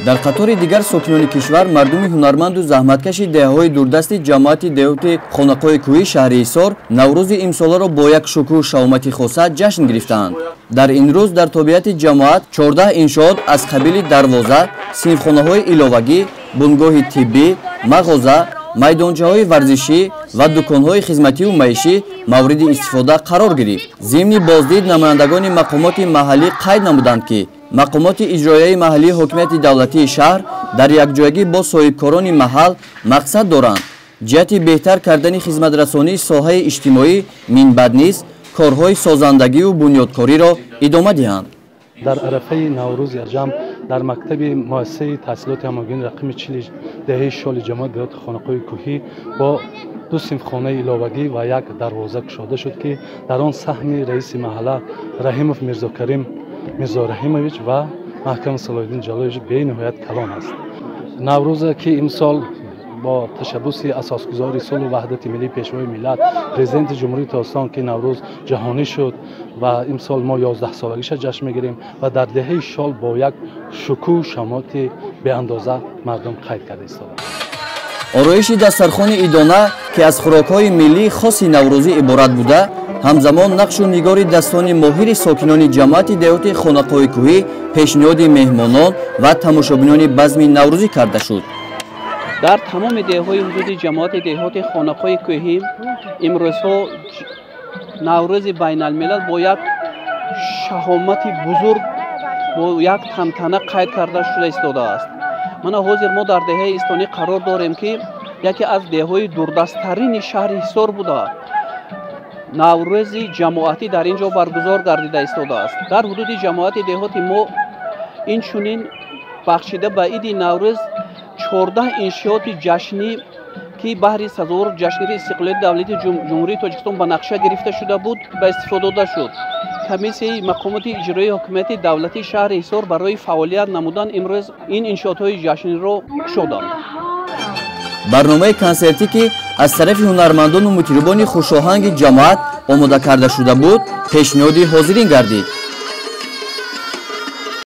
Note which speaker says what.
Speaker 1: Дар қатори дигар сокинони кишвар мардуми ҳунарманду заҳматкаши деҳаҳои дурдасти ҷамоати деҳоти Хонақоҳи кӯҳии шаҳри Ҳисор Наврӯзи имсоларо бо як шукӯҳу шаҳомати хоса ҷашн гирифтаанд. Дар ин рӯз дар тобеияти ҷамоат 14 иншоот аз қабили дарвоза, синфхонаҳои иловагӣ, бунгоҳи тиббӣ, мағоза, майдончаҳои варзишӣ ва дуконҳои хизмативу маишӣ мавриди истифода қарор гирифт. Зимни боздид намояндагони мақомоти маҳаллӣ қайд намуданд, ки мақомоти иҷроияи маҳаллии ҳокимияти давлатии шаҳр дар якҷоягӣ бо соҳибкорони маҳал мақсад доранд ҷиҳати беҳтар кардани хизматрасонии соҳаи иҷтимоӣ минбаъд низ корҳои созандагиву бунёдкориро идома диҳанд.
Speaker 2: Дар арафаи Наврӯзи аҷам дар мактаби муассисаи таҳсилоти ҳамагонӣ рақами 40 деҳаи Шоли ҷамоати деҳоти Хонақоҳи кӯҳӣ бо 2 синфхонаи иловагӣ ва як дарвоза кушода шуд, ки дар он саҳми раиси маҳалла Раҳимов Мирзокарим Мирзораҳимович ва Маҳкам Салоҳиддин Ҷалолович бениҳоят калон аст. Наврӯзе ки имсол бо ташаббуси асосгузори сулҳу ваҳдати миллӣ, Пешвои миллат, Президенти Ҷумҳурии Тоҷикистон, ки Наврӯз ҷаҳонӣ шуд ва имсол мо 11-солагиша ҷашн мегирем ва дар деҳаи Шол бо як шукӯҳу шаҳомати беандоза мардум қайд карда истодаанд.
Speaker 1: Ороиши дастархони идона, ки аз хӯрокҳои миллии хоси наврӯзӣ иборат буда, ҳамзамон нақшу нигори дастони моҳири сокинони ҷамоати деҳоти Хонақоҳи кӯҳӣ пешниҳоди меҳмонон ва тамошобинони базми наврӯзӣ карда шуд.
Speaker 3: Дар тамоми деҳҳои ҳудуди ҷамоати деҳоти Хонақоҳи кӯҳӣ имрӯзҳо Наврӯзи байналмилал бо як шаҳомати бузург, бо як тантана қайд карда шуда истодааст. Мана ҳозир мо дар деҳаи Истонӣ қарор дорем, ки яке аз деҳҳои дурдасттарини шаҳри Ҳисор буда, Наврӯзи ҷамоатӣ дар ин ҷо баргузор гардида истодааст. Дар ҳудуди ҷамоати деҳоти мо инчунин бахшида ба иди Наврӯз 14 иншиоти ҷашнӣ, ки баҳри сазовор ҷашнгирии истиқлолияти давлати Ҷумҳурии Тоҷикистон ба нақша гирифта шуда буд, ба истифода дода шуд. Комиссияи мақомоти иҷроии ҳокимияти давлатии шаҳри Ҳисор барои фаъолият намудан имрӯз ин иншоотҳои ҷашниро кушоданд.
Speaker 1: Барномаи консертӣ, ки аз тарафи ҳунармандону мутрибони хушоҳанги ҷамоат омода карда шуда буд, пешниҳоди ҳозирин гардид.